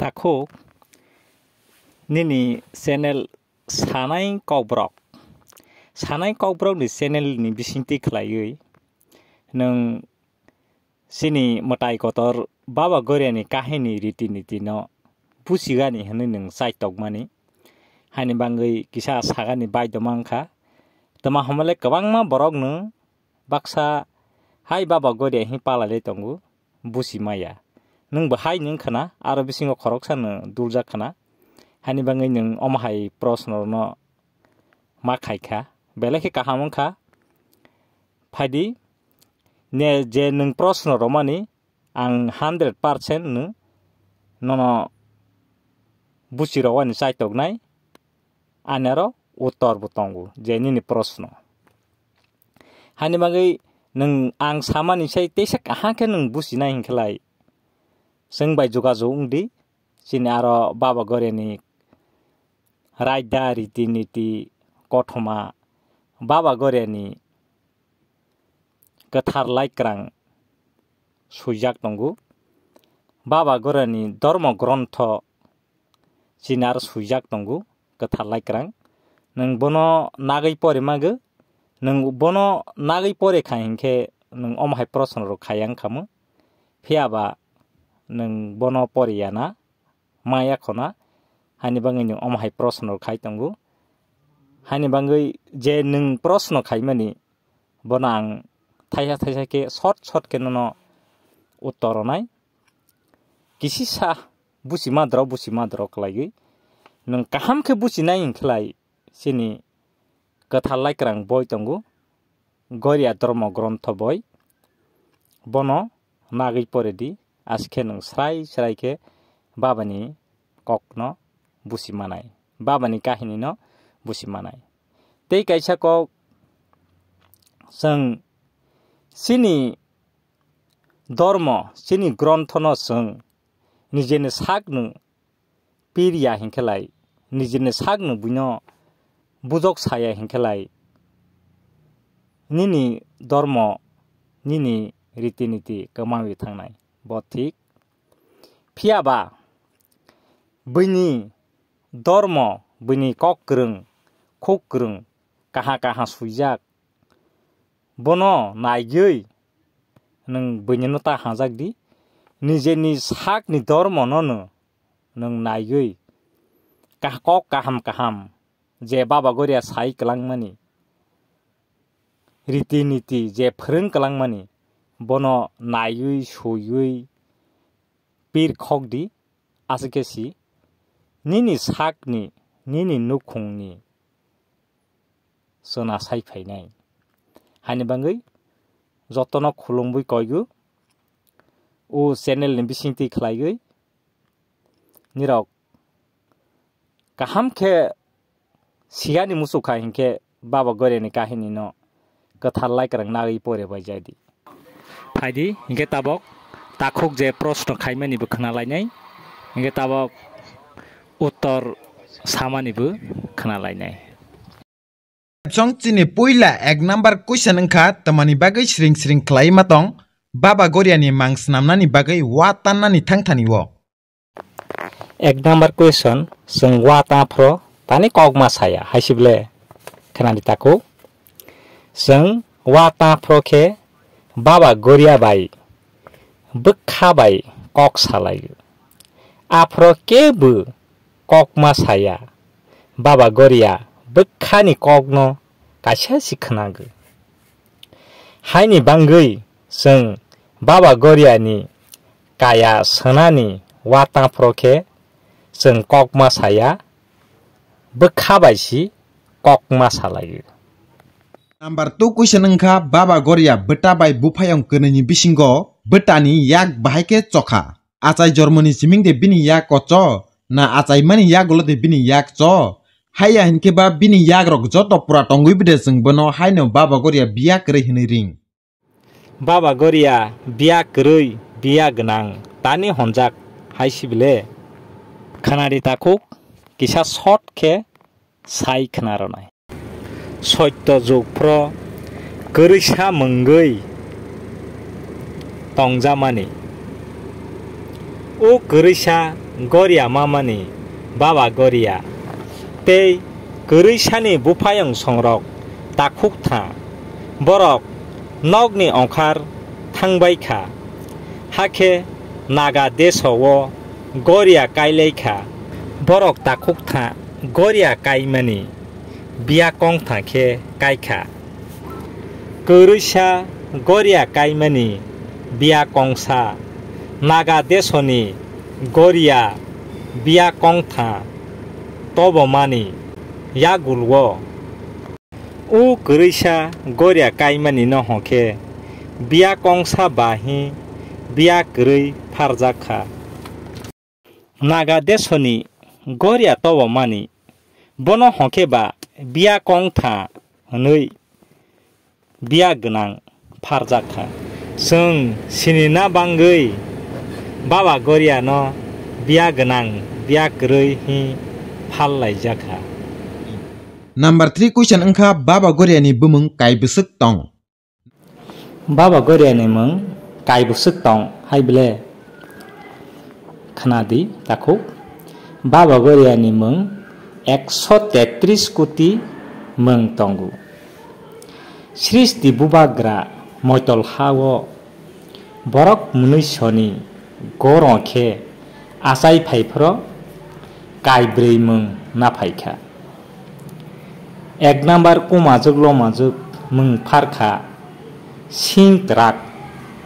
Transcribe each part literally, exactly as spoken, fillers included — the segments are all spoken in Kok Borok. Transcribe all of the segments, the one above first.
Takhuk, nini channel Sanai Kokborok. Sanai Kokborok ni channel ni bisingtwi khlaiwi nwng chini mwtai kotor Baba Goria ni kahini riti niti no buchigani hwnwi nwng chaitokmani. Haini bangwi kisa sagani baidoma wngkha. Tama hwnmale kwbangma borok no baksa hai Baba Goria hwnwi palailai tongo. Busi maya. Nwng bo hai nwng khna, aro bisingo khoroksa nwng duljak khna. Hani bangwi nwng omo hai proshno rwno ma khai kha. Belai khe kaham wng kha. Phaidi, ne je nwng proshno rwmani, ang hundred percent nwng nono busi rwani chaitoknai. Ani aro uttor bo tongo je nini proshno. Hani bagwi nwng ang samani sai teisa kaham khe nwng businai hinkhe lai, chwng bai jogajog wngdi. Chini aro Baba Goria ni raida, riti niti, kothoma, Baba Goria ni kwthar laikrang swijak tongo. Baba Goria ni dormo grontho chini aro swijak tongo, kwthar laikrang. Nwng bono nagwi pori mago, nwng bono nagwi pori kha hinkhe nwng omo hai proshno rok khaiya wngkha mo. Phiya ba nwng bono pori ya na, ma ya kho na, hani bagwi nwng omo hai proshno rok khai tongo. Hani bagwi je nwng proshno khaimani, bono ang thaisa thaisa khe short short khe nono uttor rwnai. Kisisa busi madrok, busi madrok khlaiwi. Nwng kaham khe businai hinkhe lai chini kwthar laikrang boi tongo, Goria Dormo Grontho boi. Bono nagwi pore di, askhe nwng srai srai khe Babani kokno busi manai, Babani kahinino busi manai. Tei kaisa kok, chwng chini dormo, chini gronthono chwng nijeni sakno pir ya hinkhe lai, nijeni sakno buino bujok saya hinkhe lai, nini dormo, nini riti niti kwmawi thangnai, bo thik. Phiya ba buini dormo, buini kok kwrwng, khuk kwrwng, kaha kaha swijak, bono naigwi nwng buinino ta hajak di, nijeni sakni dormono no nwng naigwi kah-, kok kaham kaham je Baba Goria sai kwlangmani, riti niti je phrwng kwlangmani, bono naiwi suiwi pir khok di, aswk khe si nini sakni, nini nukhungni chwna sai phainai. Haini bagwi jotono khulumwi koigo, o channel ni bisingtwi khlaiwi nirok kaham khe sigani muchuk kha hinkhe Baba Goria ni kahini no kwthar laikrang nagwi pore bai jai di. Phaidi, hinkhe tabok takhuk je proshno khaimani bo khna lainai, hinkhe tabok uttor samani bo khna lainai. Chwng chini puila ek number question wngkha, tamani bagwi sring sring khlai ma tong, Baba Goria ni mang snamnani bagwi wa tannani thangthani o. Ek number question, chwng wa ta phro tani kokma saya, hai si ble? Khna di takhuk. Chwng wa ta phro khe Baba Goria bai bwkha bai kok salai. Aphro kebo kokma saya, Baba Goria bwkhani kokno kaisa si khnago. Haini bangwi chwng Baba Goriani kaya swnani wa ta phro khe chwng kokma saya, bwkha bai si kokma salaio. Number two question wngkha, Baba Goria bwta bai buphayong kwnwini bisingo bwtani yak bahai khe chokha. Achai jormoni siming de bini yak o cho, na achaimani yak ulo de bini yak cho? Haiya hinkhe ba bini yak rok joto pura tongwi bide chwng bono haino Baba Goria biya kwrwi hinwi ring. Baba Goria biya kwrwi, biya gwnang, tani honjak hai si bile? Khna di takhuk, kisa short khe sai khna rwnai. Soito jug phro kwrwisa mungwi tongjamani. O kwrwisa Goria mamani baba Goria tei kwrwisani buphayung songrok takhuk tha. Borok nokni ongkhar thangbai kha. Hakhe Naga deso o Goria kailai kha. Borok takhuk tha Goria kaimani biya kong tha khe kai kha. Kwrwisa Goria kaimani biya kongsa Naga desoni Goria biya kongtha tobomani yagulwo. O kwrwisa Goria kaimani no hwnkhe biya kongsa ba hi biya kwrwi pharjak kha. Naga desoni Goria tobomani bono hwnkhe ba biya kongtha hwnwi biya gwnang pharjak kha. Chwng sinina bangwi baba Goriano biya gwnang biya kwrwi hi phal laijak kha. Number three question wngkha baba Goriani bumung kai bwswk tong? Baba Goriani mung kai bwswk tong hai ble? Khna di takhuk. Baba Goriani mung ekso tetris koti mung tongo. Srishti bubagra moitol ha-o borok mwnwisoni goro khe achai phai phro kai bwrwi mung na phai kha. Ek number kumajwk lomajwk mung pharkha sing kwrak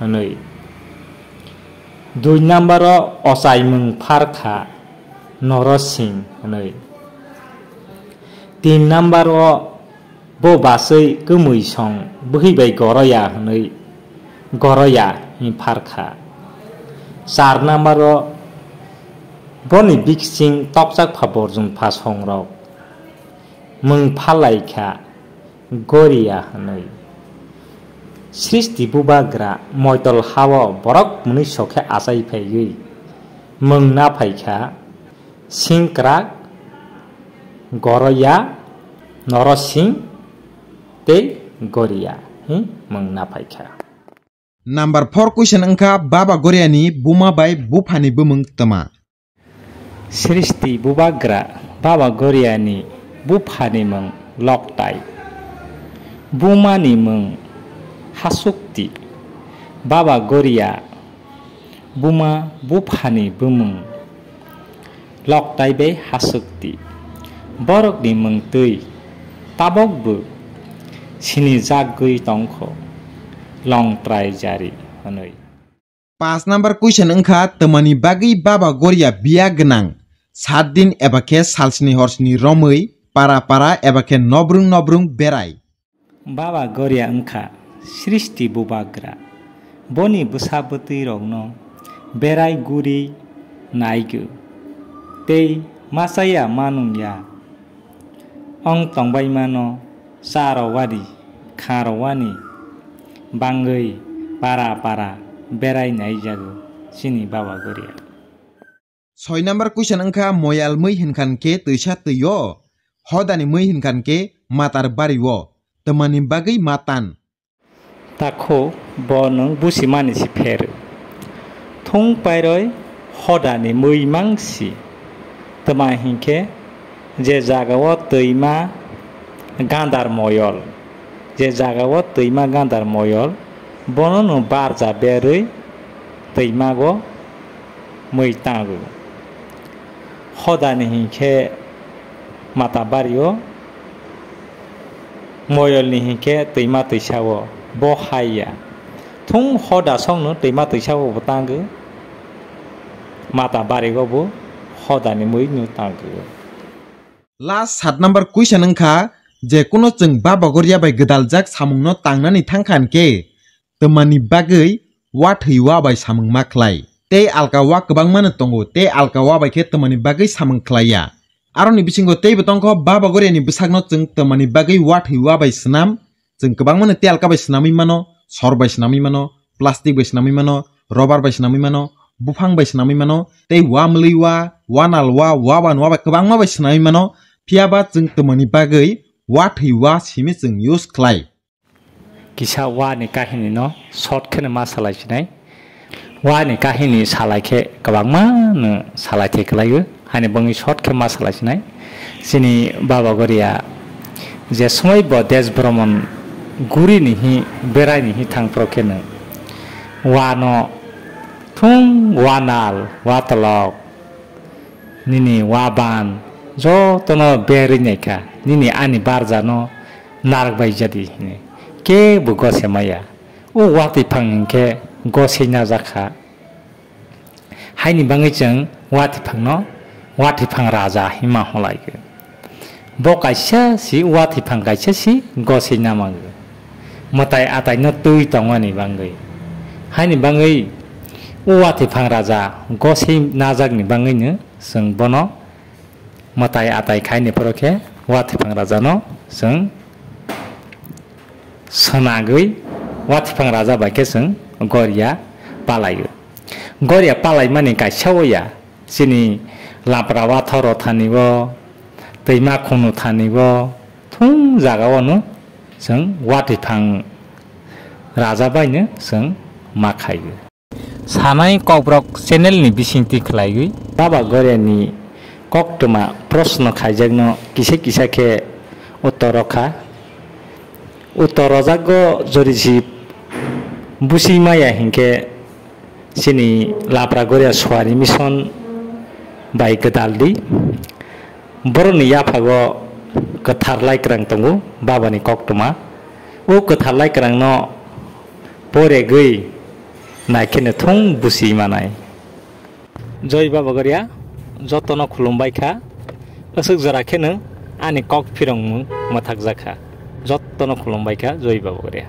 hwnwi. Dui number o ochai mung pharkha norosing hwnwi. Tin number o bo baswi kwmwi song bwhwi bai goroya hwnwi goroya hwnwi pharkha. Char number o boni biksing tokchak pha borjum pha songrok mung phalai kha goriya hwnwi. Srishti bubagra moitol ha-o borok mwnwi sokhe achai phaiwi mung na phai kha sing kwrak, goroya, norosing tei goriya hi mung na phai kha. Number four question wngkha baba Goriani buma bai buphani bumung twma? Srishti bubagra baba Goriani buphani mung Loktai, bumani mung Hasukti. Baba Goria buma buphani bumung Loktai bai Hasukti. Borokni mung twi tabokbo sinijagwi tongkho Longtrai Jari hwnwi. Paanch number question wngkha twmani bagwi baba Goria biya gwnang sat din eba khe salsni horsni romwi para para eba khe nobrwng nobrwng berai? Baba Goria wngkha Srishti bubagra. Boni bwsa bwtwi rokno berai guri naigo tei machaya manungya ong tongbaimano cha rowani kha rowani bangwi para para berai naijago chini baba Goria. Soi number question wngkha moyal mwi hinkhan khe twisa twi o, hodani mwi hinkhan khe matar bari o, twmani bagwi ma tan? Takho bo nwng busimani si pher. Thung pairoi hodani mwi mang si. Twma hinkhe je jagao twima gandar moyol, je jagao twima gandar moyol, bono nwng barja berwi twimago mwi tango. Hodani hinkhe mata bario, moyolni hinkhe twima twisao bo hai ya. Thung hoda songno twima twisao bo tango, mata barigo bo hodani mwi no tango. Last sat number question wngkha, je kuno chwng baba Goria bai gwdaljak samungno tangnani thangkha hinkhe, twmani bagwi wa thwi wa bai samung ma khlai. Tei alka wa kwbangma no tongo, tei alka wa bai khe twmani bagwi samung khlai ya. Aroni bisingo teibo tongkho baba Goriani bwsakno chwng twmani bagwi wa thwi wa bai swnam, chwng kwbangma no tei alka bai swnamwi mano, sor bai swnamwi mano, plastic bai swnamwi mano, rubber bai swnamwi mano, buphang bai swnamwi mano, tei wa mwlwi wa, wa nal wa, wa ban wa bai kwbangma bai swnamwi mano, phiya ba chwng twmani bagwi wa thwi wa simi chwng use khlai. Kisa wa ni kahini no short kheno ma salai sinai. Wa ni kahini salai khe kwbangma no salai thai kwlaio, hani bangwi short khe ma salai sinai. Chini Baba Goria je somoi bo desh bhromon guri ni hi, berai ni hi thang phro khe no wa no thung, wa nal, wa tolok, nini wa ban jotono berwi naikha, nini ani barjano narwk bai jadi hini. Kebo gose maya. O watwi phang hinkhe gose najak kha. Haini bangwi chwng watwi phangno watwi phang raja hima holaikha. Bo kaisa si, watwi phang kaisa si gose namagwi. Mwtai ataino twi tongmani bangwi. Haini bangwi o watwi phang raja gose najakni bangwino chwng bono mwtai atai khaini phoro khe watwi phang rajano chwng swnagwi watwi phang raja bai khe chwng Goria palaio. Goria palaimani kaisa o ya, chini lapra wathoro thani o, twima khunu thani o, thung jaga o no chwng watwi phang raja bai no chwng ma khaio. Sanai Kokborok channel ni bisingtwi khwlaiwi Baba Goria ni koktwma proshno khaijakno kisa kisa khe uttor rokha. Uttor rojak go jori si busi maya hinkhe chini lapra Goria Suari Mission bai gwdal di. Borokni yaphago kwthar laikrang tongo, Babani koktwma. O kwthar laikrangno poregwi naikheno thung busi manai. Joi Baba Goria, jotono khulumbai kha. Aswk jora kheno ani kok phirongmung mwthakjak kha. Jotono khulumbai kha, Joi Baba Goria.